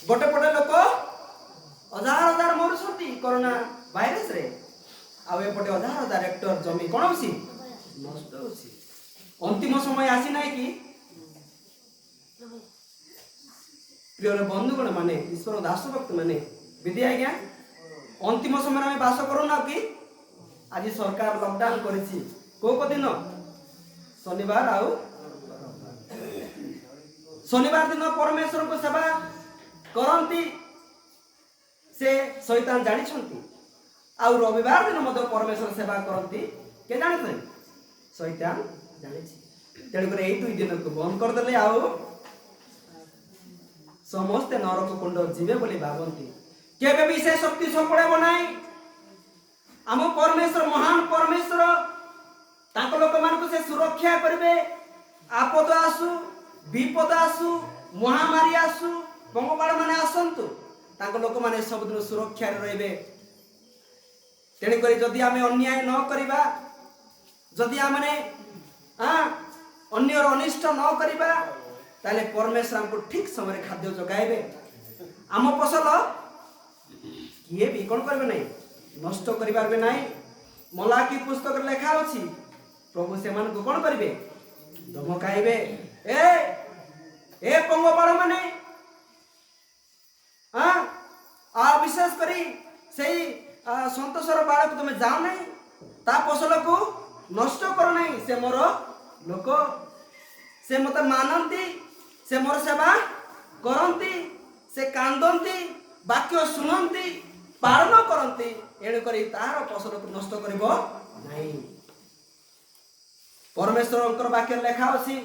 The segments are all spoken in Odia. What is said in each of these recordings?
ଗୋଟେ ପଟେ ଲୋକ ହଜାର ହଜାର ମରୁଛନ୍ତି କରୋନା ଭାଇରସରେ, ଆଉ ଏପଟେ ହଜାର ହଜାର ହେକ୍ଟର ଜମି କ'ଣ ହଉଛି? ନଷ୍ଟ ହଉଛି। ଅନ୍ତିମ ସମୟ ଆସିନାହିଁ କି? ପ୍ରିୟ ବନ୍ଧୁଗଣ ମାନେ, ଈଶ୍ୱର ଦାସ ଭକ୍ତ ମାନେ, ବିଧି ଆଜ୍ଞା, ଅନ୍ତିମ ସମୟରେ ଆମେ ବାସ କରୁନା କି? ଆଜି ସରକାର ଲକଡାଉନ କରିଛି। କୋଉ କୋଉ ଦିନ? ଶନିବାର ଆଉ ଶନିବାର ଦିନ ପରମେଶ୍ୱରଙ୍କୁ ସେବା କରନ୍ତି, ସେ ଶୈତାନ ଜାଣିଛନ୍ତି। ଆଉ ରବିବାର ଦିନ ମଧ୍ୟ ପରମେଶ୍ୱର ସେବା କରନ୍ତି, କିଏ ଜାଣିଛନ୍ତି? ଶୈତାନ ଜାଣିଛି। ତେଣୁକରି ଏଇ 2 ଦିନକୁ ବନ୍ଦ କରିଦେଲେ ଆଉ ସମସ୍ତେ ନରକ କୁଣ୍ଡ ଯିବେ ବୋଲି ଭାବନ୍ତି। କେବେ ବି ସେ ଶକ୍ତି ସଫଳ ହେବ ନାହିଁ। ଆମ ପରମେଶ୍ୱର ମହାନ ପରମେଶ୍ୱର, ତାଙ୍କ ଲୋକମାନଙ୍କୁ ସେ ସୁରକ୍ଷା କରିବେ। ଆପଦ ଆସୁ, ବିପଦ ଆସୁ, ମହାମାରୀ ଆସୁ, ପଙ୍ଗପାଳ ମାନେ ଆସନ୍ତୁ, ତାଙ୍କ ଲୋକମାନେ ସବୁଦିନ ସୁରକ୍ଷାରେ ରହିବେ। ତେଣୁକରି ଯଦି ଆମେ ଅନ୍ୟାୟ ନ କରିବା, ଯଦି ଆମେ ଅନ୍ୟର ଅନିଷ୍ଟ ନ କରିବା, ତାହେଲେ ପରମେଶ୍ୱର ଆମକୁ ଠିକ ସମୟରେ ଖାଦ୍ୟ ଯୋଗାଇବେ। ଆମ ଫସଲ କିଏ ବି କ'ଣ କରିବେ ନାହିଁ? ନଷ୍ଟ କରିପାରିବେ ନାହିଁ। ମଲାକି ପୁସ୍ତକରେ ଲେଖା ଅଛି, ପ୍ରଭୁ ସେମାନଙ୍କୁ କ'ଣ କରିବେ? ଧମକାଇବେ, ଏ ଏ ପଙ୍ଗପାଳ ମାନେ, ହଁ, ଆଉ ବିଶେଷ କରି ସେଇ ସନ୍ତୋଷର ବାଡ଼କୁ ତମେ ଯାଅ ନାହିଁ, ତା ଫସଲକୁ ନଷ୍ଟ କର ନାହିଁ। ସେ ମୋର ଲୋକ, ସେ ମତେ ମାନନ୍ତି, ସେ ମୋର ସେବା କରନ୍ତି, ସେ କାନ୍ଦନ୍ତି, ବାକ୍ୟ ଶୁଣନ୍ତି, ପାଳନ କରନ୍ତି। ଏଣୁକରି ତାହାର ଫସଲକୁ ନଷ୍ଟ କରିବ ନାହିଁ। ପରମେଶ୍ୱରଙ୍କର ବାକ୍ୟରେ ଲେଖା ଅଛି,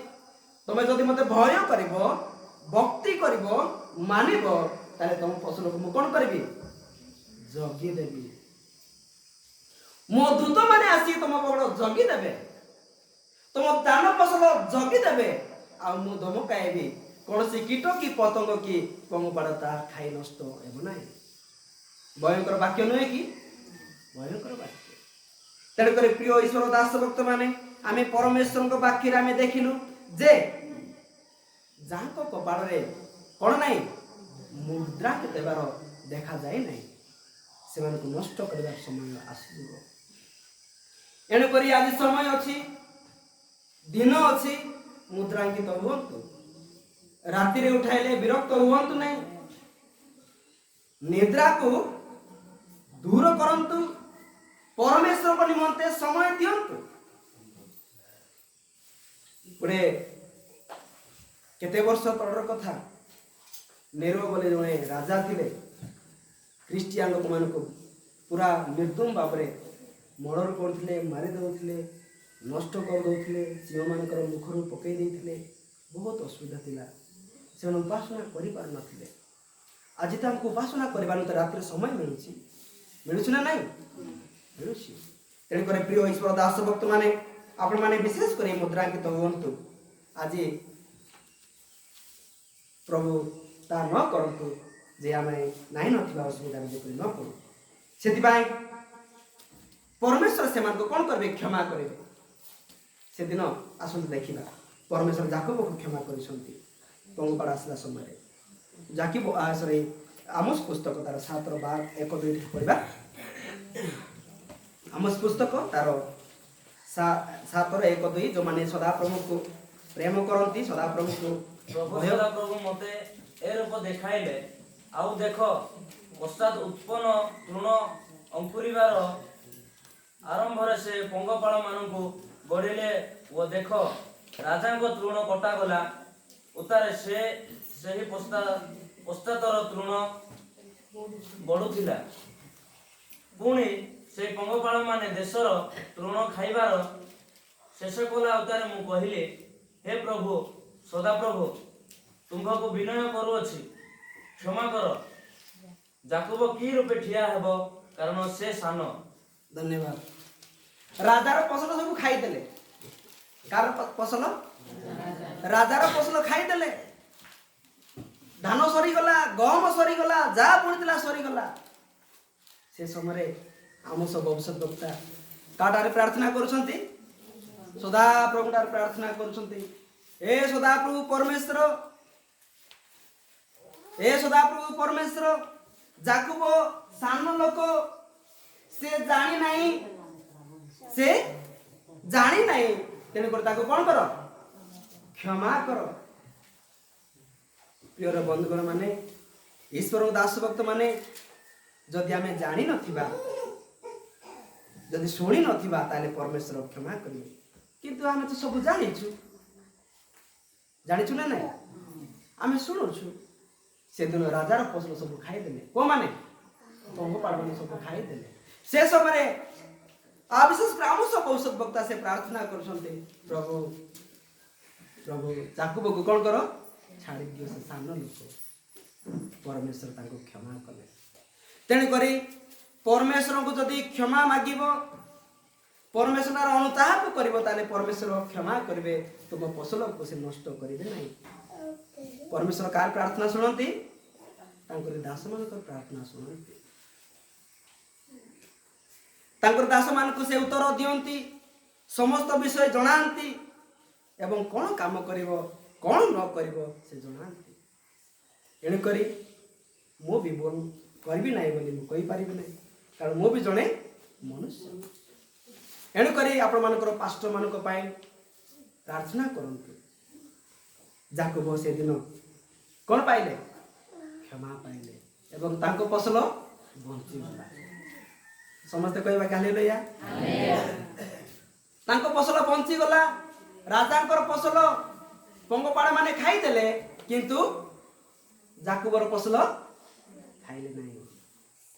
ତମେ ଯଦି ମତେ ଭୟ କରିବ, ଭକ୍ତି କରିବ, ମାନିବ, ତାହେଲେ ତମ ଫସଲକୁ ମୁଁ କ'ଣ କରିବି? ଜଗି ଦେବି। ମୋ ଦୂତମାନେ ଆସି ତମ ବଗଡ଼ ଜଗି ଦେବେ, ତମ ଧାନ ଫସଲ ଜଗି ଦେବେ। ଆଉ ମୁଁ ଧମକାଇବି, କୌଣସି କୀଟ କି ପତଙ୍ଗ କି ପଙ୍ଗପାଳ ତାହା ଖାଇ ନଷ୍ଟ ହେବ ନାହିଁ। ଭୟଙ୍କର ବାକ୍ୟ ନୁହେଁ କି? ଭୟଙ୍କର ବାକ୍ୟ। ତେଣୁକରି ପ୍ରିୟ ଈଶ୍ୱର ଦାସ ଭକ୍ତ ମାନେ, ଆମେ ପରମେଶ୍ୱରଙ୍କ ବାକ୍ୟରେ ଆମେ ଦେଖିଲୁ ଯେ ଯାହାଙ୍କ କପାଳରେ କ'ଣ ନାହିଁ, ମୁଦ୍ରାଙ୍କିତ ହେବାର ଦେଖାଯାଏ ନାହିଁ, ସେମାନଙ୍କୁ ନଷ୍ଟ କରିବାର ସମୟ ଆସିଯିବ। ଏଣୁକରି ଆଜି ସମୟ ଅଛି, ଦିନ ଅଛି, ମୁଦ୍ରାଙ୍କିତ ହୁଅନ୍ତୁ। ରାତିରେ ଉଠାଇଲେ ବିରକ୍ତ ହୁଅନ୍ତୁ ନାହିଁ। ନିଦ୍ରାକୁ ଦୂର କରନ୍ତୁ, ପରମେଶ୍ୱରଙ୍କ ନିମନ୍ତେ ସମୟ ଦିଅନ୍ତୁ। ଗୋଟେ କେତେ ବର୍ଷ ତଳର କଥା, ନେରୋ ବୋଲି ଜଣେ ରାଜା ଥିଲେ। ଖ୍ରୀଷ୍ଟିଆନ ଲୋକମାନଙ୍କୁ ପୁରା ନିର୍ଦ୍ଦମ ଭାବରେ ମର୍ଡର କରୁଥିଲେ, ମାରି ଦେଉଥିଲେ, ନଷ୍ଟ କରିଦେଉଥିଲେ, ସିଂହମାନଙ୍କର ମୁଖରୁ ପକାଇ ଦେଇଥିଲେ। ବହୁତ ଅସୁବିଧା ଥିଲା, ସେମାନେ ଉପାସନା କରିପାରୁନଥିଲେ। ଆଜି ତ ଆମକୁ ଉପାସନା କରିବା ନିମନ୍ତେ ରାତିରେ ସମୟ ମିଳୁଛି। ମିଳୁଛି ନା ନାହିଁ? ମିଳୁଛି। ତେଣୁକରି ପ୍ରିୟ ଈଶ୍ୱର ଦାସ ଭକ୍ତମାନେ, ଆପଣମାନେ ବିଶେଷ କରି ମୁଦ୍ରାଙ୍କିତ ହୁଅନ୍ତୁ। ଆଜି ପ୍ରଭୁ ତା ନ କରନ୍ତୁ ଯେ ଆମେ ନାହିଁ ନଥିବା ଅସୁବିଧାରେ ଯେପରି ନ ପଡ଼ୁ। ସେଥିପାଇଁ ପରମେଶ୍ୱର ସେମାନଙ୍କୁ କ'ଣ କରିବେ? କ୍ଷମା କରିବେ। ସେଦିନ ଆସନ୍ତୁ ଦେଖିବା, ପରମେଶ୍ୱର ଜାକବକୁ କ୍ଷମା କରିଛନ୍ତି ପଙ୍ଗପାଳ ଆସିଲା ସମୟରେ। ଜାକିବ, ସରି, ଆମୋସ ପୁସ୍ତକ ତାର 7ର 12, 1, 2 ପଢ଼ିବା। ଆମୋସ ପୁସ୍ତକ ତାର 7ର 1, 2। ଯେଉଁମାନେ ସଦାପ୍ରଭୁଙ୍କୁ ପ୍ରେମ କରନ୍ତି, ସଦାପ୍ରଭୁଙ୍କୁ ପ୍ରଭୁ ଭୟ ସଦାପ୍ରଭୁ ମୋତେ ଏ ରୂପ ଦେଖାଇଲେ, ଆଉ ଦେଖ, ପଶ୍ଚାତ୍ ଉତ୍ପନ୍ନ ତୃଣ ଅଙ୍କୁରିବାର ଆରମ୍ଭରେ ସେ ପଙ୍ଗପାଳମାନଙ୍କୁ ଗଢ଼ିଲେ ଓ ଦେଖ, ରାଜାଙ୍କ ତୃଣ କଟାଗଲା ଉତ୍ତାରେ ସେ ସେହି ପଶ୍ଚାତର ତୃଣ ବଢୁଥିଲା। ପୁଣି ସେ ପଙ୍ଗପାଳମାନେ ଦେଶର ତୃଣ ଖାଇବାର ଶେଷ କଲା ଉତ୍ତାରେ ମୁଁ କହିଲି, ହେ ପ୍ରଭୁ ସଦାପ୍ରଭୁ, ତୁମ୍ଭକୁ ବିନୟ କରୁଅଛି, କ୍ଷମା କର। ଜାକୁବ କି ରୂପେ ଠିଆ ହେବ? କାରଣ ସେ ସାନ। ଧନ୍ୟବାଦ। ରାଜାର ଫସଲ ସବୁ ଖାଇଦେଲେ। କାହାର ଫସଲ? ରାଜାର ଫସଲ ଖାଇଦେଲେ। ଧାନ ସରିଗଲା, ଗହମ ସରିଗଲା, ଯାହା ବୁଣିଥିଲା ସରିଗଲା। ସେ ସମୟରେ ଆମ ସବୁ ଭବିଷ୍ୟତ ବକ୍ତା କାହାଠାରେ ପ୍ରାର୍ଥନା କରୁଛନ୍ତି? ସଦାପ୍ରଭୁଠାରେ ପ୍ରାର୍ଥନା କରୁଛନ୍ତି। ଏ ସଦାପ୍ରଭୁ ପରମେଶ୍ୱର, ଏ ସଦାପ୍ରଭୁ ପରମେଶ୍ୱର, ଯାକୁବ ସାନ ଲୋକ, ସେ ଜାଣି ନାହିଁ, ସେ ଜାଣି ନାହିଁ, ତେଣୁକରି ତାକୁ କଣ କର? କ୍ଷମା କର। ପ୍ରିୟର ବନ୍ଧୁଗଣ ମାନେ, ଈଶ୍ୱରଙ୍କ ଦାସ ଭକ୍ତ ମାନେ, ଯଦି ଆମେ ଜାଣିନଥିବା, ଯଦି ଶୁଣି ନଥିବା, ତାହେଲେ ପରମେଶ୍ୱର କ୍ଷମା କରିବେ। କିନ୍ତୁ ଆମେ ତ ସବୁ ଜାଣିଛୁ। ଜାଣିଛୁ ନା ନାଇଁ? ଆମେ ଶୁଣୁଛୁ। ସେଦିନ ରାଜାର ଫସଲ ସବୁ ଖାଇଦେଲେ। କୋଉମାନେ? ପଙ୍ଗପାଳ ମାନେ ସବୁ ଖାଇଦେଲେ। ସେ ସମୟରେ ଆଉ ବିଶେଷ କରି ଆମ ସବୁ ଔଷଧ ବକ୍ତା ସେ ପ୍ରାର୍ଥନା କରୁଛନ୍ତି, ପ୍ରଭୁ, ପ୍ରଭୁ, ଯାକୁବକୁ କଣ କର? ଛାଡ଼ି ଦିଅ, ସେ ସାନ ଲୋକ। ପରମେଶ୍ୱର ତାଙ୍କୁ କ୍ଷମା କଲେ। ତେଣୁକରି ପରମେଶ୍ୱରଙ୍କୁ ଯଦି କ୍ଷମା ମାଗିବ, ପରମେଶ୍ୱର ଅନୁତାପ କରିବ, ତାହେଲେ ପରମେଶ୍ୱର କ୍ଷମା କରିବେ। ତୁମ ଫସଲକୁ ସେ ନଷ୍ଟ କରିବେ ନାହିଁ। ପରମେଶ୍ୱର କାହାର ପ୍ରାର୍ଥନା ଶୁଣନ୍ତି? ତାଙ୍କର ଦାସମାନଙ୍କର ପ୍ରାର୍ଥନା ଶୁଣନ୍ତି। ତାଙ୍କର ଦାସମାନଙ୍କୁ ସେ ଉତ୍ତର ଦିଅନ୍ତି, ସମସ୍ତ ବିଷୟ ଜଣାନ୍ତି ଏବଂ କ'ଣ କାମ କରିବ, କ'ଣ ନ କରିବ ସେ ଜଣାନ୍ତି। ଏଣୁକରି ମୁଁ ବି ଭୁଲ କରିବି ନାହିଁ ବୋଲି ମୁଁ କହିପାରିବି ନାହିଁ, କାରଣ ମୁଁ ବି ଜଣେ ମନୁଷ୍ୟ। ଏଣୁକରି ଆପଣମାନଙ୍କର ପାଷ୍ଟରମାନଙ୍କ ପାଇଁ ପ୍ରାର୍ଥନା କରନ୍ତୁ। ଯାକୁବ ସେଦିନ କ'ଣ ପାଇଲେ? କ୍ଷମା ପାଇଲେ ଏବଂ ତାଙ୍କ ଫସଲ ବଞ୍ଚିଗଲା। ସମସ୍ତେ କହିବା ହାଲେଲୁୟା। ତାଙ୍କ ଫସଲ ବଞ୍ଚିଗଲା। ରାଜାଙ୍କର ଫସଲ ପଙ୍ଗପାଳ ମାନେ ଖାଇଦେଲେ, କିନ୍ତୁ ଯାକୁବର ଫସଲ ଖାଇଲେ ନାହିଁ।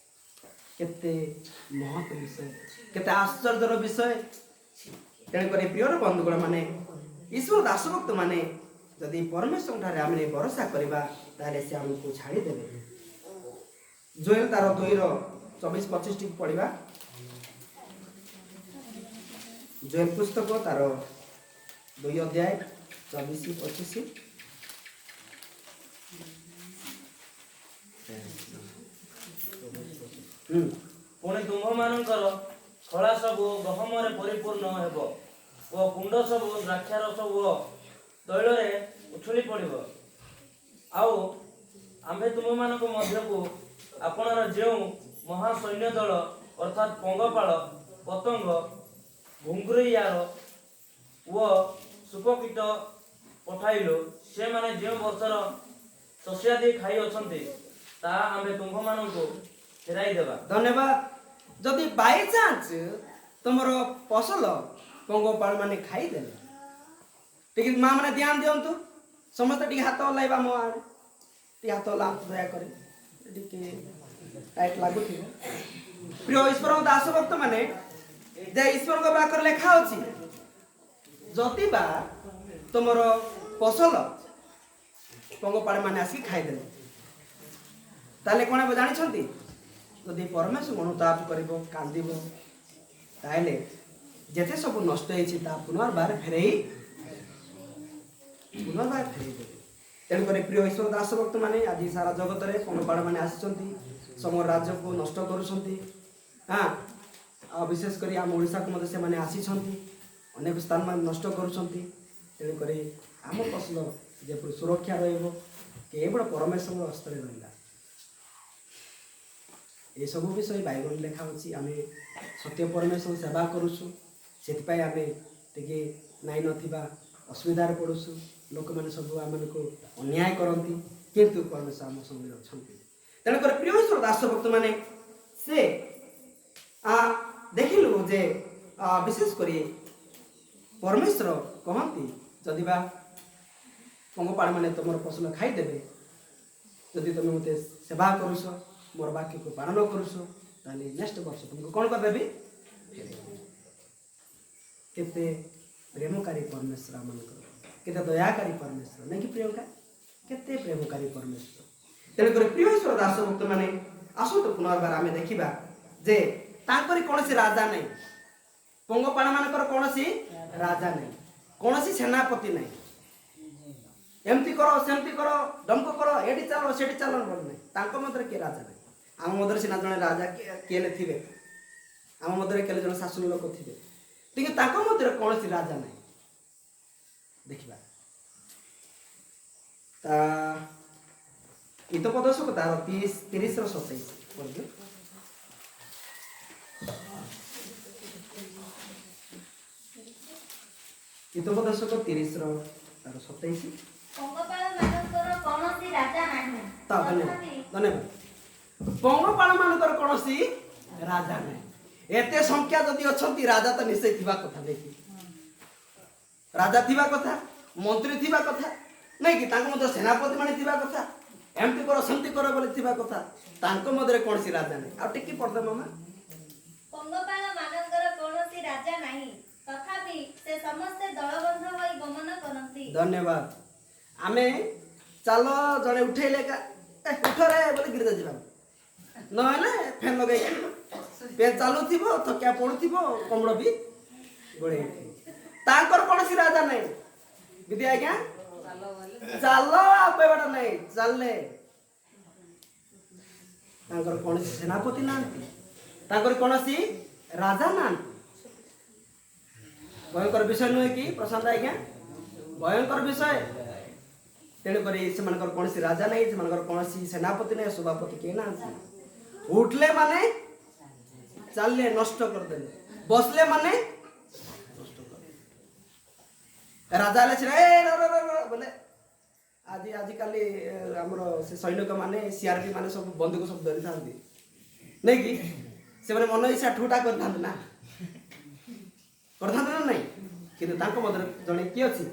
କେତେ ମହତ ବିଷୟ, କେତେ ଆଶ୍ଚର୍ଯ୍ୟର ବିଷୟ! ତେଣୁକରି ପ୍ରିୟର ବନ୍ଧୁଗଣ ମାନେ, ଈଶ୍ୱର ଦାସଭକ୍ତ ମାନେ, ଯଦି ପରମେଶ୍ୱରଙ୍କ ଠାରେ ଆମେ ଭରସା କରିବା, ତାହେଲେ ସେ ଆମକୁ ଛାଡ଼ିଦେବେ। ଯୋଏଲ ତାର 2ର 24-25 ଟିକେ ପଢ଼ିବା। ଯୋଏଲ ପୁସ୍ତକ ତାର 2 ଅଧ୍ୟାୟ 24-25। ପୁଣି ତୁମ୍ଭମାନଙ୍କର ଖଳା ସବୁ ଗହମରେ ପରିପୂର୍ଣ୍ଣ ହେବ ଓ କୁଣ୍ଡ ସବୁ ଦ୍ରାକ୍ଷାରସ ଓ ତୈଳରେ ଉଛୁଳି ପଡ଼ିବ। ଆଉ ଆମ୍ଭେ ତୁମମାନଙ୍କ ମଧ୍ୟକୁ ଆପଣାର ଯେଉଁ ମହାସୈନ୍ୟ ଦଳ, ଅର୍ଥାତ୍ ପଙ୍ଗପାଳ, ପତଙ୍ଗ, ଘୁଙ୍ଗୁରିଆର ଓ ଶୂକକୀଟ ପଠାଇଲୁ, ସେମାନେ ଯେଉଁ ବର୍ଷର ଶସ୍ୟାଦି ଖାଇଅଛନ୍ତି, ତାହା ଆମ୍ଭେ ତୁମ୍ଭମାନଙ୍କୁ ଫେରାଇ ଦେବା। ଧନ୍ୟବାଦ। ଯଦି ବାଇଚାନ୍ସ ତୁମର ଫସଲ ପଙ୍ଗପାଳ ମାନେ ଖାଇଦେଲେ, ଟିକେ ମା ମାନେ ଧ୍ୟାନ ଦିଅନ୍ତୁ। ସମସ୍ତେ ଟିକେ ହାତ ହଲାଇବା ମୋ ଆଡ଼େ। ଟିକେ ହାତ ହଲାନ୍ତୁ ଦୟାକରି, ଟିକେ ଟାଇଟ୍ ଲାଗୁଥିବ। ପ୍ରିୟ ଈଶ୍ୱରଙ୍କ ଦାସ ଭକ୍ତ ମାନେ, ଯେ ଈଶ୍ୱରଙ୍କ ପାଖରେ ଲେଖା ଅଛି, ଯଦି ବା ତୁମର ଫସଲ ପଙ୍ଗପାଳ ମାନେ ଆସିକି ଖାଇଦେଲେ, ତାହେଲେ କ'ଣ ହେବ ଜାଣିଛନ୍ତି? ଯଦି ପରମେଶ୍ୱର ଅନୁତାପ କରିବ, କାନ୍ଦିବ, ତାହେଲେ ଯେତେ ସବୁ ନଷ୍ଟ ହେଇଛି ତାହା ପୁନର୍ବାର ଫେରେଇ ଦେବେ। ତେଣୁକରି ପ୍ରିୟ ଈଶ୍ୱର ଦାସ ଭକ୍ତ ମାନେ, ଆଜି ସାରା ଜଗତରେ ପଙ୍ଗପାଳ ମାନେ ଆସିଛନ୍ତି, ସମଗ୍ର ରାଜ୍ୟକୁ ନଷ୍ଟ କରୁଛନ୍ତି। ହଁ, ଆଉ ବିଶେଷ କରି ଆମ ଓଡ଼ିଶାକୁ ମଧ୍ୟ ସେମାନେ ଆସିଛନ୍ତି, ଅନେକ ସ୍ଥାନ ମାନେ ନଷ୍ଟ କରୁଛନ୍ତି। ତେଣୁକରି ଆମ ଫସଲ ଯେପରି ସୁରକ୍ଷା ରହିବ, କେବଳ ପରମେଶ୍ୱରଙ୍କ ହସ୍ତରେ ରହିଲା। ଏସବୁ ବିଷୟ ବାଇବଲ ଲେଖା ଅଛି। ଆମେ ସତ୍ୟ ପରମେଶ୍ୱର ସେବା କରୁଛୁ, ସେଥିପାଇଁ ଆମେ ଟିକେ ନାଇଁ ନଥିବା ଅସୁବିଧାରେ ପଡ଼ୁଛୁ। ଲୋକମାନେ ସବୁ ଆମମାନଙ୍କୁ ଅନ୍ୟାୟ କରନ୍ତି, କିନ୍ତୁ ପରମେଶ୍ୱର ଆମ ସଙ୍ଗରେ ଅଛନ୍ତି। ତେଣୁକରି ପ୍ରିୟ ଈଶ୍ୱର ଦାସ ଭକ୍ତମାନେ, ସେ ଦେଖିଲୁ ଯେ ବିଶେଷ କରି ପରମେଶ୍ୱର କହନ୍ତି, ଯଦି ବା ପଙ୍ଗପାଳମାନେ ତୁମର ଫସଲ ଖାଇଦେବେ, ଯଦି ତୁମେ ମୋତେ ସେବା କରୁଛ, ମୋର ବାକ୍ୟକୁ ପାଳନ କରୁଛ, ତାହେଲେ ନେକ୍ସଟ ବର୍ଷ ତୁମକୁ କ'ଣ କରିଦେବି? ଫେରେଇଦେବି। କେତେ ପ୍ରେମକାରୀ ପରମେଶ୍ୱର ଆମମାନଙ୍କର, କେତେ ଦୟାକାରୀ ପରମେଶ୍ୱର, ନାଇଁ କି ପ୍ରିୟଙ୍କା? କେତେ ପ୍ରେମକାରୀ ପରମେଶ୍ୱର! ତେଣୁକରି ପ୍ରିୟ ଈଶ୍ୱର ଦାସ ଭକ୍ତମାନେ, ଆସନ୍ତୁ ପୁନର୍ବାର ଆମେ ଦେଖିବା ଯେ ତାଙ୍କରି କୌଣସି ରାଜା ନାହିଁ। ପଙ୍ଗପାଳମାନଙ୍କର କୌଣସି ରାଜା ନାହିଁ, କୌଣସି ସେନାପତି ନାହିଁ। ଏମିତି କର, ସେମିତି କର, ଡମ୍କ କର, ଏଠି ଚାଲ, ସେଠି ଚାଲ ବୋଲି ନାହିଁ। ତାଙ୍କ ମଧ୍ୟରେ କିଏ ରାଜା ନାହିଁ। ଆମ ମଧ୍ୟରେ ସିନା ଜଣେ ରାଜା କିଏ ହେଲେ ଥିବେ, ଆମ ମଧ୍ୟରେ କେଲେ ଜଣେ ଶାସନ ଲୋକ ଥିବେ, କିନ୍ତୁ ତାଙ୍କ ମଧ୍ୟରେ କୌଣସି ରାଜା ନାହିଁ। ଦେଖିବା ତା ହିତୋପଦେଶକ ତାର 30ର 27 ପଢ଼ିଦିଅ। ହିତୋପଦେଶକ 30ର ତାର 27। ପଙ୍ଗପାଳମାନଙ୍କର କୌଣସି ରାଜା ନାହିଁ। ତ ଧନ୍ୟବାଦ। ତଥାପି ଧନ୍ୟବାଦ। ପଙ୍ଗପାଳ ମାନଙ୍କର କୌଣସି ରାଜା ନାହିଁ। ଏତେ ସଂଖ୍ୟା ଯଦି ଅଛନ୍ତି, ରାଜା ତ ନିଶ୍ଚୟ ଥିବା କଥା, ନାଇଁ କି? ରାଜା ଥିବା କଥା, ମନ୍ତ୍ରୀ ଥିବା କଥା, ନାଇଁ କି? ତାଙ୍କ ମଧ୍ୟରେ ସେନାପତି ମାନେ ଥିବା କଥା, ଏମିତି କର ସେମିତି କର ବୋଲି ଥିବା କଥା। ତାଙ୍କ ମଧ୍ୟରେ କୌଣସି ରାଜା ନାହିଁ। ଆଉ ଟିକେ ପଢିଦେ ମାମା। ପଙ୍ଗପାଳମାନଙ୍କର କୌଣସି ରାଜା ନାହିଁ, ତଥାପି ସେ ସମସ୍ତେ ଦଳବଦ୍ଧ ହୋଇ ଗମନ କରନ୍ତି। ଧନ୍ୟବାଦ। ଆମେ ଚାଲ ଜଣେ ଉଠେଇଲେ ଏକା, ଏ ଉଠରେ ବୋଲି ଗିରିଜା ଯିବା, ନହେଲେ ଫ୍ୟାନ୍ ଲଗେଇକି ଫ୍ୟାନ୍ ଚାଲୁଥିବ, ତକିଆ ପଡୁଥିବ, କମ୍ବଳ ବି ଗୋଳେଇ ହେଇଥିବ। ତାଙ୍କର କୌଣସି ରାଜା ନାହିଁ। ବିଦ୍ୟା ଆଜ୍ଞା, ଚାଲ ଆଉ କହିବାଟା ନାହିଁ, ଚାଲିଲେ। ତାଙ୍କର କୌଣସି ସେନାପତି ନାହାନ୍ତି, ତାଙ୍କର କୌଣସି ରାଜା ନାହାନ୍ତି। ଭୟଙ୍କର ବିଷୟ ନୁହେଁ କି ପ୍ରଶାନ୍ତ ଆଜ୍ଞା? ଭୟଙ୍କର ବିଷୟ। ତେଣୁକରି ସେମାନଙ୍କର କୌଣସି ରାଜା ନାହିଁ, ସେମାନଙ୍କର କୌଣସି ସେନାପତି ନାହିଁ, ସଭାପତି କେହି ନାହାନ୍ତି। ଉଠିଲେ ମାନେ ଚାଲିଲେ, ନଷ୍ଟ କରିଦେଲେ। ବସିଲେ ମାନେ ନଷ୍ଟ କରିଦେଲେ। ରାଜା ହେଲେ ସିନା ଏ ର ର ର ର ବୋଲେ। ଆଜିକାଲି ଆମର ସେ ସୈନିକ ମାନେ, ସିଆରପି ମାନେ ସବୁ ବନ୍ଧୁକ ସବୁ ଧରିଥାନ୍ତି, ନାଇଁ କି? ସେମାନେ ମନ ଇଚ୍ଛା ଠୁଟା କରିଥାନ୍ତି ନା, କରିଥାନ୍ତି ନା ନାଇଁ? କିନ୍ତୁ ତାଙ୍କ ମଧ୍ୟରେ ଜଣେ କିଏ ଅଛି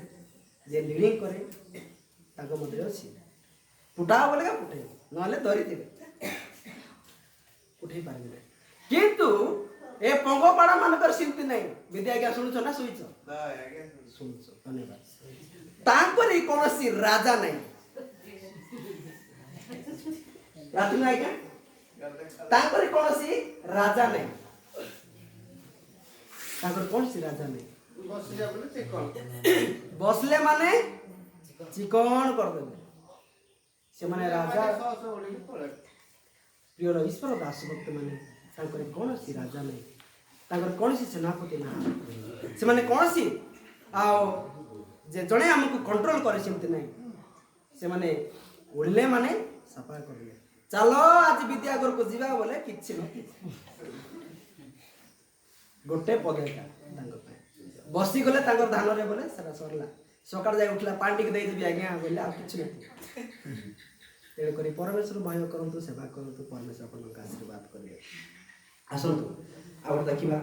ଯେ ଲିଡ଼ିଂ କରେ? ତାଙ୍କ ମଧ୍ୟରେ ଅଛି। ଫୁଟା ବୋଲେ ଫୁଟେଇବ, ନହେଲେ ଧରିଥିବେ, ଉଠେଇ ପାରିବେ ନାହିଁ। କିନ୍ତୁ ଏ ପଙ୍ଗପାଳ ମାନଙ୍କର ସେମିତି ନାହିଁ। ବିଦ୍ୟା ଆଜ୍ଞା, ଶୁଣୁଛ ନା ଶୋଇଛ? ଶୁଣୁଛ, ଧନ୍ୟବାଦ। ତାଙ୍କରି କୌଣସି ରାଜା ନାହିଁ। ରାଜୁ ଆଜ୍ଞା, ତାଙ୍କରି କୌଣସି ରାଜା ନାହିଁ। ତାଙ୍କର କୌଣସି ରାଜା ନାହିଁ। ବସିଲେ ମାନେ ଚିକଣ କରିଦେବେ ସେମାନେ ରାଜା। ପ୍ରିୟର ଈଶ୍ୱର ଦାସ ଭକ୍ତ ମାନେ, ତାଙ୍କର କୌଣସି ରାଜା ନାହିଁ, ତାଙ୍କର କୌଣସି ସେନାପତି ନାହାନ୍ତି। ସେମାନେ କୌଣସି ଆଉ ଯେ ଜଣେ ଆମକୁ କଣ୍ଟ୍ରୋଲ କରେ ସେମିତି ନାହିଁ। ସେମାନେ ଉଡ଼ିଲେ ମାନେ ସଫା କରିଲେ। ଚାଲ ଆଜି ବିଦ୍ୟା ଘରକୁ ଯିବା ବୋଲେ କିଛି ନଥିବ, ଗୋଟେ ପଦ ଏକା ତାଙ୍କ ପାଇଁ। ବସିଗଲେ ତାଙ୍କର ଧାନରେ ବୋଲେ ସେଟା ସରିଲା। ସକାଳେ ଯାଇ ଉଠିଲା, ପାଣି ଟିକେ ଦେଇଦେବି ଆଜ୍ଞା ବୋଇଲେ ଆଉ କିଛି ନଥିବ। ତେଣୁକରି ପରମେଶ୍ୱର ଭୟ କରନ୍ତୁ, ସେବା କରନ୍ତୁ, ପରମେଶ୍ୱର ଆପଣଙ୍କୁ ଆଶୀର୍ବାଦ କରିବେ। ଆସନ୍ତୁ ଆଉ ଗୋଟେ ଦେଖିବା।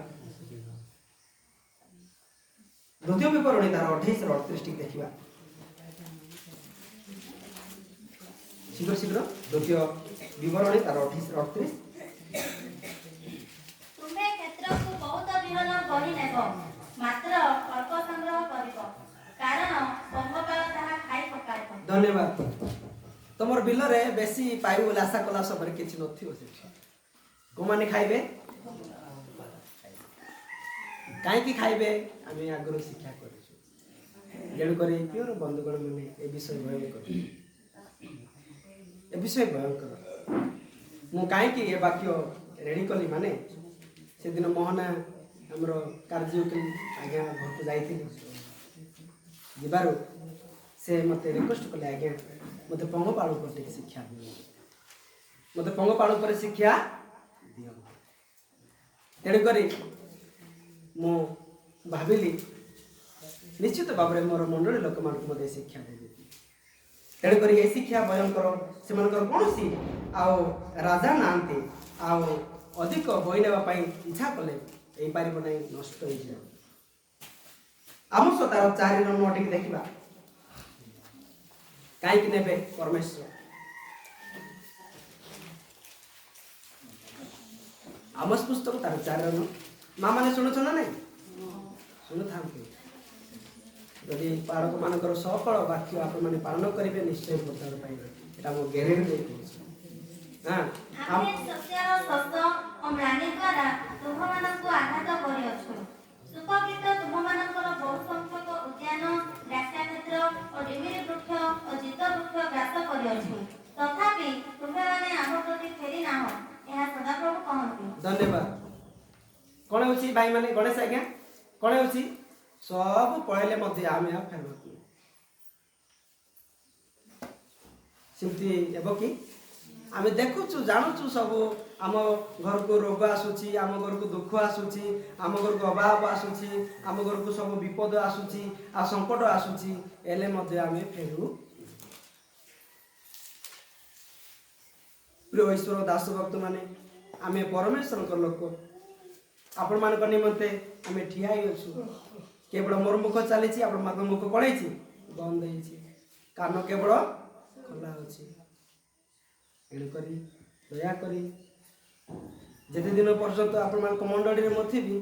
ଦ୍ୱିତୀୟ ବିବରଣୀ ତାର 28ର 38 ଟିକେ ଦେଖିବା ଶୀଘ୍ର ଶୀଘ୍ର। ଦ୍ୱିତୀୟ ବିବରଣୀ ତାର 28ର 38। ତୁମ୍ଭେ କ୍ଷେତ୍ରକୁ ବହୁତ ବିହନ ବହି ନେବ, ମାତ୍ର ଅଳ୍ପ ସଂଗ୍ରହ କରିବ, କାରଣ ପଙ୍ଗପାଳ ତାହା ଖାଇ ପକାଇବ। ଧନ୍ୟବାଦ। ତମର ବିଲରେ ବେଶୀ ପାଇବ ବୋଲି ଆଶା କଲା ସମୟରେ କିଛି ନଥିବ ସେଠି। କୋଉମାନେ ଖାଇବେ? କାହିଁକି ଖାଇବେ, ଆମେ ଆଗରୁ ଶିକ୍ଷା କରିଛୁ। ତେଣୁକରି ପ୍ରିୟର ବନ୍ଧୁଗଣ ମାନେ, ଏ ବିଷୟ ଭୟଙ୍କର, ଏ ବିଷୟ ଭୟଙ୍କର। ମୁଁ କାହିଁକି ଏ ବାକ୍ୟ ରେଡ଼ି କଲି ମାନେ, ସେଦିନ ମୋହନା ଆମର କାର୍ଯ୍ୟ ଆଜ୍ଞା ଘରକୁ ଯାଇଥିଲି। ଯିବାରୁ ସେ ମୋତେ ରିକ୍ୱେଷ୍ଟ କଲେ, ଆଜ୍ଞା ମୋତେ ପଙ୍ଗପାଳ ଉପରେ ଟିକେ ଶିକ୍ଷା ଦିଅନ୍ତୁ, ମୋତେ ପଙ୍ଗପାଳ ଉପରେ ଶିକ୍ଷା ଦିଅନ୍ତୁ। ତେଣୁକରି ମୁଁ ଭାବିଲି ନିଶ୍ଚିତ ଭାବରେ ମୋର ମଣ୍ଡଳୀ ଲୋକମାନଙ୍କୁ ମଧ୍ୟ ଶିକ୍ଷା ଦେବି। ତେଣୁକରି ଏ ଶିକ୍ଷା ଭୟଙ୍କର। ସେମାନଙ୍କର କୌଣସି ଆଉ ରାଜା ନାହାନ୍ତି, ଆଉ ଅଧିକ ବହି ନେବା ପାଇଁ ଇଚ୍ଛା କଲେ ହେଇପାରିବ ନାହିଁ, ନଷ୍ଟ ହେଇଯିବ। ଆମ ତାର 4ର 9 ଟିକେ ଦେଖିବା। କାହିଁକି ନେବେ ପରମେଶ୍ୱର? ଆମୋସ ପୁସ୍ତକ ତାର 4ର 9। ମା ମାନେ ଶୁଣୁଛ ନା ନାଇଁ? ଶୁଣୁଥାନ୍ତୁ। ଯଦି ପାଳକ ମାନଙ୍କର ସକଳ ବାକ୍ୟ ଆପଣମାନେ ପାଳନ କରିବେ, ନିଶ୍ଚୟ ପ୍ରଚାର ପାଇବେ। ଏଟା ମୁଁ ଗ୍ୟାରେଣ୍ଟି ଦେଇ କହୁଛି। ହଁ। ଆମ୍ଭେ ଶସ୍ୟର ଶସ୍ୟ ଓ ମ୍ଳାନି ଦ୍ୱାରା ତୁମ୍ଭମାନଙ୍କୁ ଆଘାତ କରିଅଛୁ। ଶୂକକୀଟ ତୁମ୍ଭମାନଙ୍କର ବହୁ ସଂଖ୍ୟକ ଉଦ୍ୟାନ, ଦ୍ରାକ୍ଷାକ୍ଷେତ୍ର ଓ ଡିମ୍ବିରି ବୃକ୍ଷ ଓ ଜିତ ବୃକ୍ଷ ଗ୍ରାସ କରିଅଛୁ। ତଥାପି ତୁମ୍ଭେମାନେ ଆମ୍ଭ ପ୍ରତି ଫେରି ନାହଁ, ଏହା ସଦାପ୍ରଭୁ କହନ୍ତି। ଧନ୍ୟବାଦ। କ'ଣ ହେଉଛି ଭାଇମାନେ? ଗଣେଶ ଆଜ୍ଞା, କ'ଣ ହେଉଛି? ସବୁ ପଳେଇଲେ ମଧ୍ୟ ଆମେ ଆଉ ଫେରିବାକୁ ନାହିଁ। ସେମିତି ହେବ କି? ଆମେ ଦେଖୁଛୁ, ଜାଣୁଛୁ ସବୁ। ଆମ ଘରକୁ ରୋଗ ଆସୁଛି, ଆମ ଘରକୁ ଦୁଃଖ ଆସୁଛି, ଆମ ଘରକୁ ଅଭାବ ଆସୁଛି, ଆମ ଘରକୁ ସବୁ ବିପଦ ଆସୁଛି ଆଉ ସଙ୍କଟ ଆସୁଛି, ହେଲେ ମଧ୍ୟ ଆମେ ଫେରୁ। ପ୍ରିୟ ଈଶ୍ୱର ଦାସ ଭକ୍ତମାନେ, ଆମେ ପରମେଶ୍ୱରଙ୍କ ଲୋକ। ଆପଣମାନଙ୍କ ନିମନ୍ତେ ଆମେ ଠିଆ ହେଇଅଛୁ। କେବଳ ମୋର ମୁଖ ଚାଲିଛି, ଆପଣମାନଙ୍କ ମୁଖ କ'ଣ ହେଇଛି? ବନ୍ଦ ହେଇଛି। କାନ କେବଳ ଖୋଲା ଅଛି। ଏଣୁକରି ଦୟାକରି ଯେତେ ଦିନ ପର୍ଯ୍ୟନ୍ତ ଆପଣମାନଙ୍କ ମଣ୍ଡଳୀରେ ମୁଁ ଥିବି,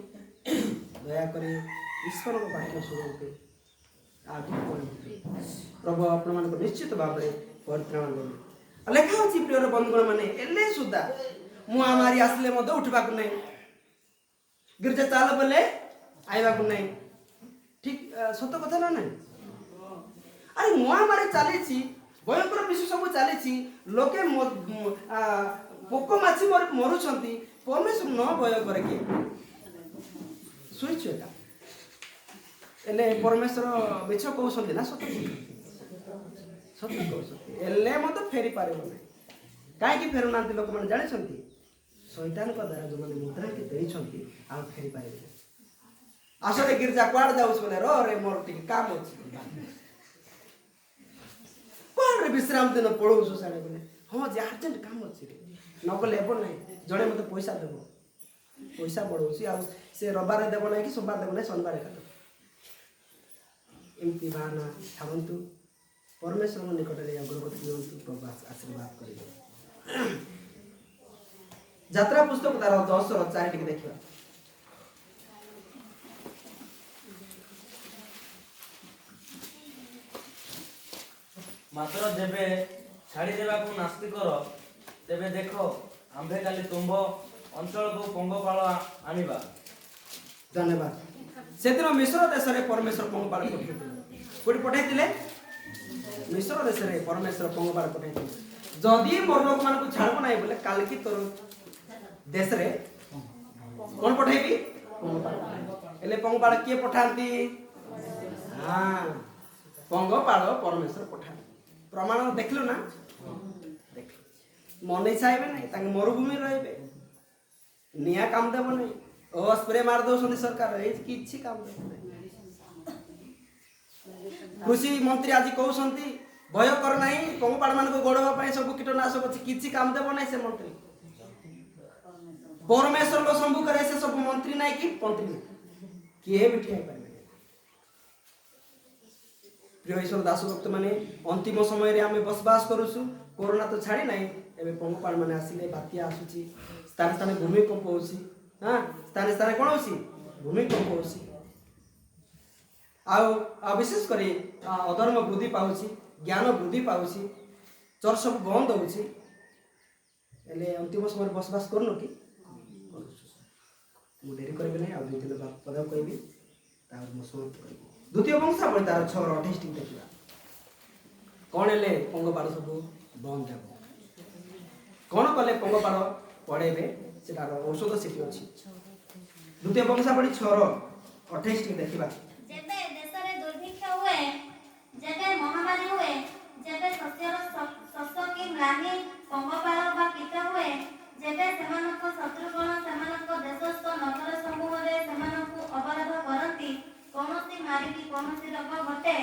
ଦୟାକରି ଈଶ୍ୱରଙ୍କ ବାକ୍ୟ ଶୁଣନ୍ତୁ, ଆଗକୁ ବଢ଼ନ୍ତୁ। ପ୍ରଭୁ ଆପଣମାନଙ୍କୁ ନିଶ୍ଚିତ ଭାବରେ ପରିତ୍ରାଣ ଦେବେ। ଆଉ ଲେଖା ଅଛି ପ୍ରିୟର ବନ୍ଧୁଗଣ ମାନେ, ହେଲେ ସୁଦ୍ଧା ମହାମାରୀ ଆସିଲେ ମଧ୍ୟ ଉଠିବାକୁ ନାହିଁ, ଗିର୍ଜା ଚାଲ ବୋଲେ ଆଇବାକୁ ନାହିଁ। ଠିକ ସତ କଥା ନା ନାହିଁ? ଆରେ ମହାମାରୀ ଚାଲିଛି, ଭୟଙ୍କର ବିଷୟ ସବୁ ଚାଲିଛି, ଲୋକେ ପୋକ ମାଛି ମରୁଛନ୍ତି, ପରମେଶ୍ୱର ନ ଭୟ କରେ କିଏ? ଶୋଇଛୁ ଏକା। ହେଲେ ପରମେଶ୍ୱର ମିଛ କହୁଛନ୍ତି ନା ସତ କହୁଛନ୍ତି? ସତ କହୁଛନ୍ତି। ହେଲେ ମଧ୍ୟ ଫେରି ପାରିବ ନାହିଁ। କାହିଁକି ଫେରୁନାହାନ୍ତି ଲୋକମାନେ ଜାଣିଛନ୍ତି? ଶୈତାନଙ୍କ ଦ୍ୱାରା ଯେଉଁମାନେ ମୁଦ୍ରାଙ୍କି ଦେଇଛନ୍ତି, ଆଉ ଫେରି ପାରିବେ ନାହିଁ। ଆସରେ ଗିର୍ଜା, କୁଆଡ଼େ ଯାଉଛୁ ବୋଲେ, ର ରେ ମୋର ଟିକେ କାମ ଅଛି। କୁଆଡ଼େ ବିଶ୍ରାମ ଦିନ ପଳଉଛୁ ସାଡ଼େ ବୋଲେ, ହଁ ଯେ ଆର୍ଜେଣ୍ଟ କାମ ଅଛି ରେ, ନଗଲେ ହେବ ନାହିଁ। ଜଣେ ମୋତେ ପଇସା ଦେବ, ପଇସା ବଢ଼ଉଛି, ଆଉ ସେ ରବିବାର ଦେବ ନାହିଁ କି ସୋମବାର ଦେବ ନାହିଁ, ଶନିବାର ଏକା ଦେବ। ଏମିତି ବାହାନା ଛାଡ଼ନ୍ତୁ, ପରମେଶ୍ୱରଙ୍କ ନିକଟରେ ଅଗ୍ରଗତି ନିଅନ୍ତୁ, ପ୍ରଭୁ ଆଶୀର୍ବାଦ କରିବେ। ଯାତ୍ରା ପୁସ୍ତକ ତାର 10:4 ଟିକେ ଦେଖିବା। ମାତ୍ର ଯେବେ ଛାଡ଼ିଦେବାକୁ ନାସ୍ତି କର, ତେବେ ଦେଖ, ଆମ୍ଭେ କାଲି ତୁମ୍ଭ ଅଞ୍ଚଳକୁ ପଙ୍ଗପାଳ ଆଣିବା। ଧନ୍ୟବାଦ। ସେଦିନ ମିଶ୍ର ଦେଶରେ ପରମେଶ୍ୱର ପଙ୍ଗପାଳ ପଠାଇଥିଲେ। କୋଉଠି ପଠାଇଥିଲେ? ମିଶ୍ର ଦେଶରେ ପରମେଶ୍ୱର ପଙ୍ଗପାଳ ପଠାଇଥିଲେ। ଯଦି ମୋର ଲୋକମାନଙ୍କୁ ଛାଡ଼ିବ ନାହିଁ ବୋଲେ, କାଲିକି ତୋର ଦେଶରେ କଣ ପଠେଇବି? ପଙ୍ଗପାଳ। ହେଲେ ପଙ୍ଗପାଳ କିଏ ପଠାନ୍ତି? ହଁ, ପଙ୍ଗପାଳ ପରମେଶ୍ୱର ପଠାନ୍ତି। ପ୍ରମାଣ ଦେଖିଲୁ ନା? ଦେଖିଲୁ। ମନ ଇଚ୍ଛା ହେବେ ନାହିଁ, ତାଙ୍କେ ମରୁଭୂମି ରହିବେ, ନିଆଁ କାମ ଦେବ ନାହିଁ, ଓ ସ୍ପ୍ରେ ମାରି ଦଉଛନ୍ତି ସରକାର, ଏଇ କିଛି କାମ ଦେବ ନାହିଁ। କୃଷି ମନ୍ତ୍ରୀ ଆଜି କହୁଛନ୍ତି ଭୟ କର ନାହିଁ, ପଙ୍ଗପାଳ ମାନଙ୍କୁ ଗୋଡ଼ବା ପାଇଁ ସବୁ କୀଟନାଶକ ଅଛି, କିଛି କାମ ଦେବ ନାହିଁ ସେ ମନ୍ତ୍ରୀ। ପରମେଶ୍ୱରଙ୍କ ସମ୍ମୁଖରେ ସେ ସବୁ ମନ୍ତ୍ରୀ ନାହିଁ କି ମନ୍ତ୍ରୀ ନାହିଁ, କିଏ ବି ଠିଆ ହେଇପାରିବେ ନାହିଁ। ପ୍ରିୟ ଈଶ୍ୱର ଦାସ ଭକ୍ତ ମାନେ, ଅନ୍ତିମ ସମୟରେ ଆମେ ବସବାସ କରୁଛୁ। କରୋନା ତ ଛାଡ଼ି ନାହିଁ, ଏବେ ପଙ୍ଗପାଳ ମାନେ ଆସିଲେ, ବାତ୍ୟା ଆସୁଛି, ସ୍ଥାନେ ସ୍ଥାନେ ଭୂମିକମ୍ପ ହଉଛି। ହଁ, ସ୍ଥାନେ ସ୍ଥାନେ କ'ଣ ହଉଛି? ଭୂମିକମ୍ପ ହଉଛି। ଆଉ ଆଉ ବିଶେଷ କରି ଅଧର୍ମ ବୃଦ୍ଧି ପାଉଛି, ଜ୍ଞାନ ବୃଦ୍ଧି ପାଉଛି, ଚର୍ଚ୍ଚ ସବୁ ବନ୍ଦ ହଉଛି। ହେଲେ ଅନ୍ତିମ ସମୟରେ ବସବାସ କରୁନୁ କି? କରୁଛୁ। ମୁଁ ଡେରି କରିବି ନାହିଁ, ଆଉ ଦୁଇ ତିନି ପଦ କହିବି, ତାପରେ ମୁଁ ସମାପ୍ତ କରିବି। ଦ୍ୱିତୀୟ ବଂଶାବଳୀ ତାର 6:28 ଟିକେ ଦେଖିବା। କ'ଣ ହେଲେ ପଙ୍ଗପାଳ ସବୁ ବନ୍ଦ ହେବ? କ'ଣ କଲେ ପଙ୍ଗପାଳ ପଳେଇବେ? ସେଟାର ଔଷଧ ସେଠି ଅଛି। ଦ୍ୱିତୀୟ ବଂଶାବଳୀ 6:28 ଟିକେ ଦେଖିବା। ଯେବେ ଦେଶରେ ଦୁର୍ଭିକ୍ଷ ହୁଏ, ଯେବେ ମହାମାରୀ ହୁଏ, ଯେବେ ଶସ୍ୟର ଶସ୍ୟ କି ମ୍ଲାନି, ପଙ୍ଗପାଳ ବା କୀଟ ହୁଏ, ଯେବେ ସେମାନଙ୍କ ଶତ୍ରୁଗଣ ସେମାନଙ୍କ ଦେଶସ୍ଥ ନଗର ସମୂହରେ ସେମାନଙ୍କୁ ଅବରୋଧ କରନ୍ତି, କୌଣସି ମାରି କି କୌଣସି ରୋଗ ଘଟେ,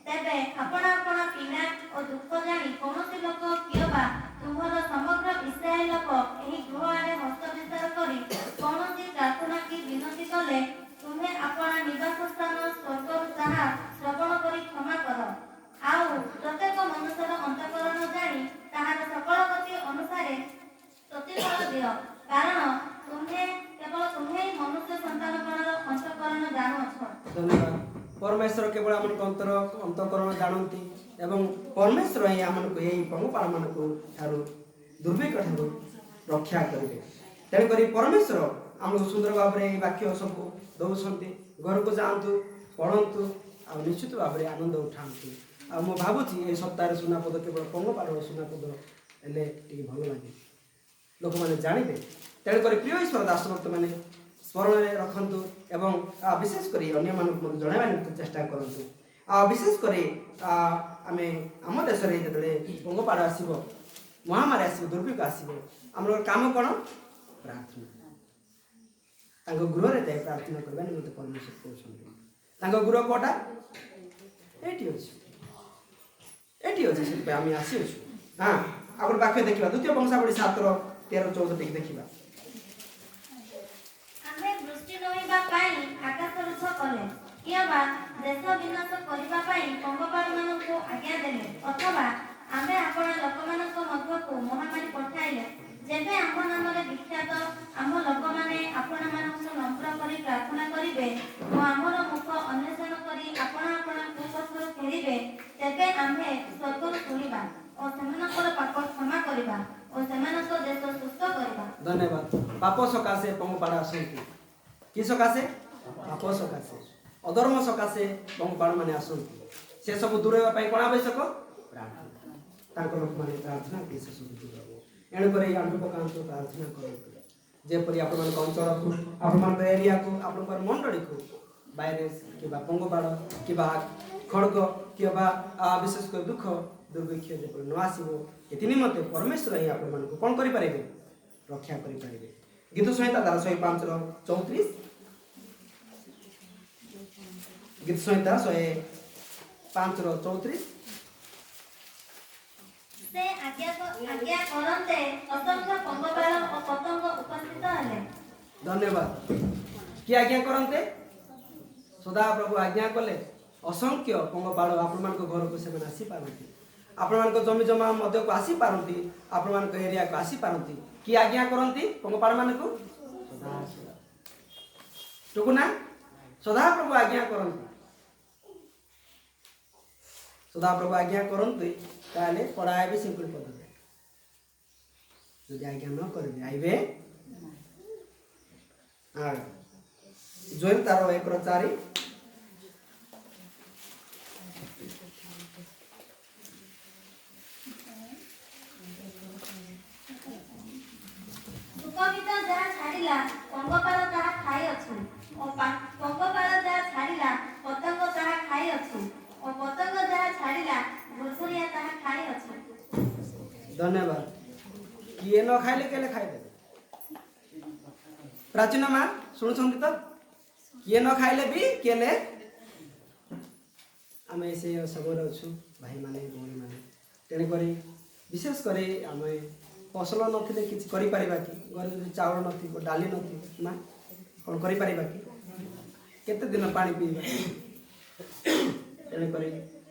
ତେବେ ଆପଣା ଆପଣା ପୀଡ଼ା ଓ ଦୁଃଖ ଜାଣି କୌଣସି ଲୋକ କିଅବା ତୁମ୍ଭର ସମଗ୍ର ଇସ୍ରାଏଲ ଲୋକ ଏହି ଗୃହ ଆଡ଼େ ହସ୍ତ ବିସ୍ତାର କରି କୌଣସି ପ୍ରାର୍ଥନା କି ବିନତି କଲେ, ତୁମ୍ଭେ ଆପଣା ନିବାସ ସ୍ଥାନ ସ୍ୱର୍ଗରୁ ତାହା ଶ୍ରବଣ କରି କ୍ଷମା କର। ଆଉ ପ୍ରତ୍ୟେକ ମନୁଷ୍ୟର ଅନ୍ତଃକରଣ ଜାଣି ତାହାର ସକଳ ଗତି ଅନୁସାରେ ପ୍ରତିଫଳ ଦିଅ, କାରଣ ତୁମ୍ଭେ କେବଳ ତୁମ୍ଭେ ହିଁ ମନୁଷ୍ୟ ସନ୍ତାନଗଣର ଅନ୍ତଃକରଣ ଜାଣୁଅଛ। ଧନ୍ୟବାଦ। ପରମେଶ୍ୱର କେବଳ ଆମମାନଙ୍କ ଅନ୍ତଃକରଣ ଜାଣନ୍ତି ଏବଂ ପରମେଶ୍ୱର ହିଁ ଆମମାନଙ୍କୁ ଏହି ପଙ୍ଗପାଳମାନଙ୍କୁ ଠାରୁ, ଦୁର୍ଭିକ୍ଷ ଠାରୁ ରକ୍ଷା କରିବେ। ତେଣୁକରି ପରମେଶ୍ୱର ଆମକୁ ସୁନ୍ଦର ଭାବରେ ଏହି ବାକ୍ୟ ସବୁ ଦେଉଛନ୍ତି। ଘରକୁ ଯାଆନ୍ତୁ, ପଢ଼ନ୍ତୁ ଆଉ ନିଶ୍ଚିତ ଭାବରେ ଆନନ୍ଦ ଉଠାନ୍ତୁ। ଆଉ ମୁଁ ଭାବୁଛି ଏହି ସପ୍ତାହରେ ସୁନାପଦ କେବଳ ପଙ୍ଗପାଳ ସୁନାପଦ ହେଲେ ଟିକେ ଭଲ ଲାଗେ, ଲୋକମାନେ ଜାଣିବେ। ତେଣୁକରି ପ୍ରିୟ ଈଶ୍ୱର ଦାସ ଭକ୍ତମାନେ ସ୍ମରଣରେ ରଖନ୍ତୁ ଏବଂ ବିଶେଷ କରି ଅନ୍ୟମାନଙ୍କୁ ମଧ୍ୟ ଜଣାଇବା ନିମନ୍ତେ ଚେଷ୍ଟା କରନ୍ତୁ। ଆଉ ବିଶେଷ କରି ଆମେ ଆମ ଦେଶରେ ଯେତେବେଳେ ପଙ୍ଗପାଳ ଆସିବ, ମହାମାରୀ ଆସିବ, ଦୁର୍ଭିକ୍ଷ ଆସିବ, ଆମର କାମ କ'ଣ? ପ୍ରାର୍ଥନା। ତାଙ୍କ ଗୃହରେ ଯାଇ ପ୍ରାର୍ଥନା କରିବା ନିମନ୍ତେ ପରମେଶ୍ୱର କହୁଛନ୍ତି। ତାଙ୍କ ଗୃହ କୋଉଟା? ଏଇଠି ଅଛି, ଏଇଠି ଅଛି। ସେଥିପାଇଁ ଆମେ ଆସିଅଛୁ। ହଁ, ଆଉ ଗୋଟେ ବାକ୍ୟ ଦେଖିବା, ଦ୍ୱିତୀୟ ବଂଶାବଳୀ 7:13-14 ଟିକେ ଦେଖିବା। ଆମେ ବୃଷ୍ଟି ନୋହିବା ପାଇଁ ଆକାଶ ରୁଦ୍ଧ କଲେ, କିମ୍ବା ଦେଶ ବିନାଶ କରିବା ପାଇଁ ପଙ୍ଗପାଳମାନଙ୍କୁ ଆଜ୍ଞା ଦେଲେ, ଅଥବା ଆମେ ଆପଣା ଲୋକମାନଙ୍କ ମଧ୍ୟକୁ ମହାମାରୀ ପଠାଇଲେ, ଯେବେ ଆମ୍ଭ ନାମରେ ବିଖ୍ୟାତ ଆମ୍ଭ ଲୋକମାନେ ଆପଣାମାନଙ୍କୁ ନମ୍ର କରି ପ୍ରାର୍ଥନା କରିବେ ଓ ଆମ୍ଭର ମୁଖ ଅନ୍ୱେଷଣ କରି ଆପଣା ଆପଣା କୁପଥରୁ ଫେରିବେ, ତେବେ ଆମ୍ଭେ ସ୍ୱର୍ଗରୁ ଶୁଣିବା ଓ ସେମାନଙ୍କର ପାପ କ୍ଷମା କରିବା ଓ ସେମାନଙ୍କ ଦେଶ ସୁସ୍ଥ କରିବା। ଧନ୍ୟବାଦ। ପାପ ସକାଶେ ପଙ୍ଗପାଳ ଆସନ୍ତି। କି ସକାଶେ? ପାପ ସକାଶେ, ଅଧର୍ମ ସକାଶେ ପଙ୍ଗପାଳ ମାନେ ଆସନ୍ତି। ସେ ସବୁ ଦୂର ହେବା ପାଇଁ କ'ଣ ଆବଶ୍ୟକ? ପ୍ରାର୍ଥନା। ତାଙ୍କ ଲୋକମାନେ ପ୍ରାର୍ଥନା କଲେ ସେ ସବୁ ଦୂର ହେବ। ଏଣୁକରି ଆଣ୍ଠୁ ପକାନ୍ତୁ, ପ୍ରାର୍ଥନା କରନ୍ତୁ, ଯେପରି ଆପଣମାନଙ୍କ ଅଞ୍ଚଳକୁ, ଆପଣମାନଙ୍କ ଏରିଆକୁ, ଆପଣଙ୍କର ମଣ୍ଡଳୀକୁ ଭାଇରସ୍ କିମ୍ବା ପଙ୍ଗପାଳ କିମ୍ବା ଖଡ଼ଗ କିମ୍ବା ବିଶେଷ କରି ଦୁଃଖ ଦୁର୍ଭିକ୍ଷ ଯେପରି ନ ଆସିବ, ଏଥି ନିମନ୍ତେ ପରମେଶ୍ୱର ହିଁ ଆପଣମାନଙ୍କୁ କ'ଣ କରିପାରିବେ? ରକ୍ଷା କରିପାରିବେ। ଗୀତ ସଂହିତା ତାର 105:34, ଗୀତ ସଂହିତା 105:34। ସେ ଆଜ୍ଞା କରନ୍ତେ ଅସଂଖ୍ୟ ପଙ୍ଗପାଳ ଓ ପତଙ୍ଗ ଉପସ୍ଥିତ ହେଲେ। ଧନ୍ୟବାଦ। କିଏ ଆଜ୍ଞା କରନ୍ତେ? ସଦାପ୍ରଭୁ ଆଜ୍ଞା କଲେ ଅସଂଖ୍ୟ ପଙ୍ଗପାଳ ଆପଣମାନଙ୍କ ଘରକୁ ସେମାନେ ଆସିପାରନ୍ତି, ଆପଣମାନଙ୍କ ଜମି ଜମା ମଧ୍ୟକୁ ଆସିପାରନ୍ତି, ଆପଣମାନଙ୍କ ଏରିଆକୁ ଆସିପାରନ୍ତି। କିଏ ଆଜ୍ଞା କରନ୍ତି ପଙ୍ଗପାଳମାନଙ୍କୁ? ସଦାପ୍ରଭୁ। ଟୁକୁନା, ସଦାପ୍ରଭୁ ଆଜ୍ଞା କରନ୍ତି। ସଦାପ୍ରଭୁ ଆଜ୍ଞା କରନ୍ତି ତାହେଲେ ପଳାଇବେ ଶିଙ୍କୁଳି ପଦରେ। ଯଦି ଆଜ୍ଞା ନ କରିବେ ଆଇବେ। ଯୋୟେଲ ତାର 1:4। ଶୁକକୀଟ ଯାହା ଛାଡ଼ିଲା ପଙ୍ଗପାଳ ତାହା ଖାଇଅଛି, ଓ ପଙ୍ଗପାଳ ଯାହା ଛାଡ଼ିଲା ପତଙ୍ଗ ତାହା ଖାଇଅଛି, ଓ ପତଙ୍ଗ ଯାହା ଛାଡ଼ିଲା ଘୁଷୁରିଆ ତାହା ଖାଇଅଛି। ଧନ୍ୟବାଦ। କିଏ ନ ଖାଇଲେ କେଲେ ଖାଇଦେବେ? ପ୍ରାଚୀନ ମା ଶୁଣୁଛନ୍ତି ତ? କିଏ ନ ଖାଇଲେ ବି କେଲେ? ଆମେ ସେ ସମୟରେ ଅଛୁ ଭାଇମାନେ ଭଉଣୀମାନେ। ତେଣୁକରି ବିଶେଷ କରି ଆମେ ଫସଲ ନଥିଲେ କିଛି କରିପାରିବା କି? ଘରେ ଯଦି ଚାଉଳ ନଥିବ, ଡାଲି ନଥିବ, ମା କ'ଣ କରିପାରିବା କି? କେତେ ଦିନ ପାଣି ପିଇବା? ତେଣୁକରି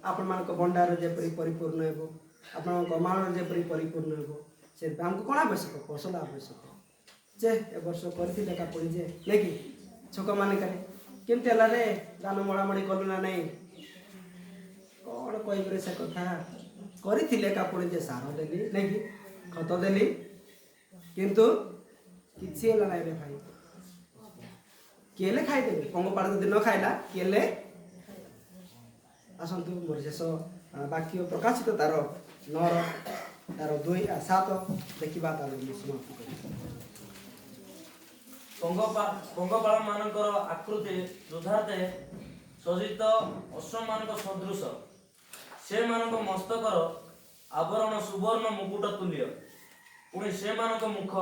ଆପଣମାନଙ୍କ ଭଣ୍ଡାର ଯେପରି ପରିପୂର୍ଣ୍ଣ ହେବ, ଆପଣଙ୍କ ଗମାଣର ଯେପରି ପରିପୂର୍ଣ୍ଣ ହେବ, ସେଥିପାଇଁ ଆମକୁ କ'ଣ ଆବଶ୍ୟକ? ଫସଲ ଆବଶ୍ୟକ। ଯେ ଏ ବର୍ଷ କରିଥିଲେ ଏକା ପୁଣି ଯେ ନାଇଁ କି ଛକମାନଙ୍କରେ କେମିତି ହେଲା ରେ, ଧାନ ମଡ଼ାମଡ଼ି କଲୁ ନା ନାଇଁ? କ'ଣ କହିବି ରେ ସେ କଥା। କରିଥିଲେ ଏକା ପୁଣି ଯେ ସାର ଦେଲି ନାଇଁ କି ଖତ ଦେଲି, କିନ୍ତୁ କିଛି ହେଲା ନାଇଁ ରେ ଭାଇ। କିଏ ହେଲେ ଖାଇଦେବେ। ପଙ୍ଗପାଳ ଯଦି ନ ଖାଇଲା କିଏ ହେଲେ? ଆସନ୍ତୁ ମୋର ଶେଷ ବାକ୍ୟ ପ୍ରକାଶିତ ତାର 9 ତାର 2 7 ଦେଖିବା, ତାର ମୁଁ ସମାପ୍ତ କରିବି। ପଙ୍ଗପାଳମାନଙ୍କର ଆକୃତି ଯୁଦ୍ଧାର୍ଥେ ସଜ୍ଜିତ ଅଶ୍ୱମାନଙ୍କ ସଦୃଶ, ସେମାନଙ୍କ ମସ୍ତକର ଆବରଣ ସୁବର୍ଣ୍ଣ ମୁକୁଟ ତୁଲ୍ୟ, ପୁଣି ସେମାନଙ୍କ ମୁଖ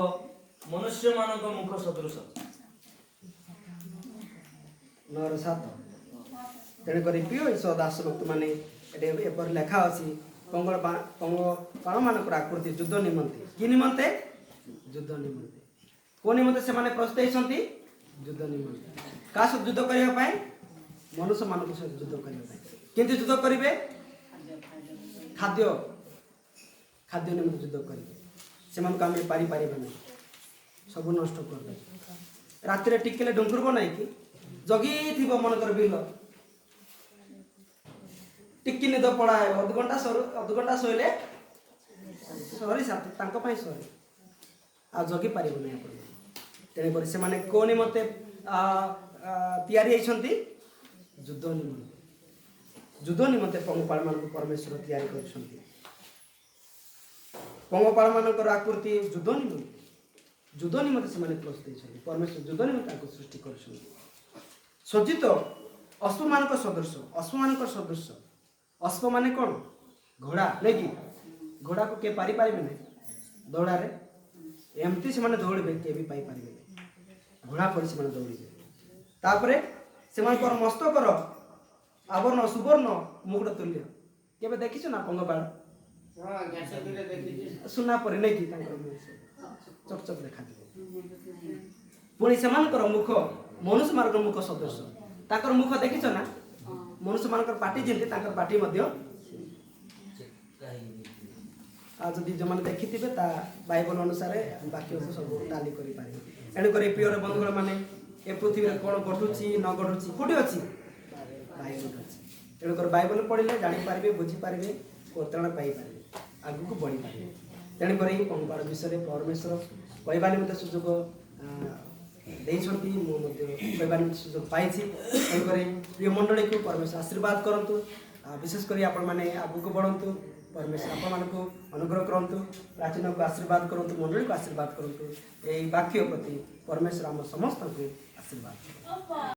ମନୁଷ୍ୟମାନଙ୍କ ମୁଖ ସଦୃଶ। 9:7। ତେଣୁକରି ପ୍ରିୟ ଈଶ୍ୱର ଦାସ ଭକ୍ତମାନେ, ଏଠି ଏପରି ଲେଖା ଅଛି, ପଙ୍ଗପାଳମାନଙ୍କର ଆକୃତି ଯୁଦ୍ଧ ନିମନ୍ତେ। କି ନିମନ୍ତେ? ଯୁଦ୍ଧ ନିମନ୍ତେ। କୋଉ ନିମନ୍ତେ ସେମାନେ ପ୍ରସ୍ତୁତ ହେଇଛନ୍ତି? ଯୁଦ୍ଧ ନିମନ୍ତେ। କାହା ସହିତ ଯୁଦ୍ଧ କରିବା ପାଇଁ? ମନୁଷ୍ୟମାନଙ୍କ ସହିତ ଯୁଦ୍ଧ କରିବା ପାଇଁ। କେମିତି ଯୁଦ୍ଧ କରିବେ? ଖାଦ୍ୟ ନିମନ୍ତେ ଯୁଦ୍ଧ କରିବେ। ସେମାନଙ୍କୁ ଆମେ ପାରିପାରିବା ନାହିଁ, ସବୁ ନଷ୍ଟ କରିଦେବେ। ରାତିରେ ଟିକିଲେ ଡୁଙ୍କୁରିବ ନାହିଁ କି ଜଗିଥିବ ମନେକର ବିଲ, ଟିକି ନିଦ ପଳାଇବ, ଅଧଘଣ୍ଟା ସରୁ, ଅଧଘଣ୍ଟା ଶୋଇଲେ ସରି ସାର୍, ତାଙ୍କ ପାଇଁ ସରି, ଆଉ ଜଗି ପାରିବ ନାହିଁ ଆପଣ। ତେଣୁକରି ସେମାନେ କୋଉ ନିମନ୍ତେ ତିଆରି ହେଇଛନ୍ତି? ଯୁଦ୍ଧ ନିମନ୍ତେ। ଯୁଦ୍ଧ ନିମନ୍ତେ ପଙ୍ଗପାଳମାନଙ୍କୁ ପରମେଶ୍ୱର ତିଆରି କରିଛନ୍ତି। ପଙ୍ଗପାଳମାନଙ୍କର ଆକୃତି ଯୁଦ୍ଧ ନିମନ୍ତେ, ଯୁଦ୍ଧ ନିମନ୍ତେ ସେମାନେ ପ୍ରସ୍ତୁତ ହେଇଛନ୍ତି। ପରମେଶ୍ୱର ଯୁଦ୍ଧ ନିମନ୍ତେ ତାଙ୍କୁ ସୃଷ୍ଟି କରିଛନ୍ତି। ସଜ୍ଜିତ ଅଶ୍ୱମାନଙ୍କ ସଦୃଶ, ଅଶ୍ୱମାନଙ୍କ ସଦୃଶ। ଅଶ୍ୱ ମାନେ କ'ଣ? ଘୋଡ଼ା ନାଇଁ କି? ଘୋଡ଼ାକୁ କିଏ ପାରିପାରିବେ ନାହିଁ ଦୌଡ଼ାରେ। ଏମିତି ସେମାନେ ଦୌଡ଼ିବେ, କିଏ ବି ପାଇପାରିବେ ନାହିଁ। ଘୋଡ଼ା ପରି ସେମାନେ ଦୌଡ଼ିବେ। ତାପରେ ସେମାନଙ୍କର ମସ୍ତକର ଆବରଣ ସୁବର୍ଣ୍ଣ ମୁକୁଟ ତୁଲ୍ୟ। କେବେ ଦେଖିଛୁ ନା ପଙ୍ଗପାଳ? ହଁ ଆଜ୍ଞା, ସେଥିରେ ଦେଖିଛି। ସୁନା ପରି ନାଇଁ କି? ତାଙ୍କର ମୁହଁ ସବୁ ଚକ ଚକ ଦେଖାଯିବ। ପୁଣି ସେମାନଙ୍କର ମୁଖ ମନୁଷ୍ୟମାନଙ୍କର ମୁଖ ସଦୃଶ। ତାଙ୍କର ମୁଖ ଦେଖିଛ ନା? ମନୁଷ୍ୟମାନଙ୍କର ପାଟି ଯେମିତି, ତାଙ୍କର ପାଟି ମଧ୍ୟ। ଆଉ ଯଦି ଯେଉଁମାନେ ଦେଖିଥିବେ, ତା ବାଇବଲ ଅନୁସାରେ ବାକ୍ୟକୁ ସବୁ ଟାଲି କରିପାରିବେ। ଏଣୁକରି ପ୍ରିୟର ବନ୍ଧୁଗଣ ମାନେ, ଏ ପୃଥିବୀରେ କ'ଣ ଘଟୁଛି ନ ଘଟୁଛି, କୋଉଠି ଅଛି? ବାଇବଲ ଅଛି। ତେଣୁକରି ବାଇବଲ ପଢ଼ିଲେ ଜାଣିପାରିବେ, ବୁଝିପାରିବେ, ପରିତ୍ରାଣ ପାଇପାରିବେ, ଆଗକୁ ବଢ଼ିପାରିବେ। ତେଣୁକରି ପଙ୍ଗପାଳ ବିଷୟରେ ପରମେଶ୍ୱର କହିବା ନିମନ୍ତେ ସୁଯୋଗ ଦେଇଛନ୍ତି। ମୁଁ ମଧ୍ୟ କହିବା ନିମନ୍ତେ ସୁଯୋଗ ପାଇଛି। ତେଣୁକରି ପ୍ରିୟ ମଣ୍ଡଳୀକୁ ପରମେଶ୍ୱର ଆଶୀର୍ବାଦ କରନ୍ତୁ। ଆଉ ବିଶେଷ କରି ଆପଣମାନେ ଆଗକୁ ବଢ଼ନ୍ତୁ। ପରମେଶ୍ୱର ଆପଣମାନଙ୍କୁ ଅନୁଗ୍ରହ କରନ୍ତୁ, ପ୍ରାଚୀନକୁ ଆଶୀର୍ବାଦ କରନ୍ତୁ, ମଣ୍ଡଳୀକୁ ଆଶୀର୍ବାଦ କରନ୍ତୁ। ଏହି ବାକ୍ୟ ପ୍ରତି ପରମେଶ୍ୱର ଆମ ସମସ୍ତଙ୍କୁ ଆଶୀର୍ବାଦ କରନ୍ତୁ।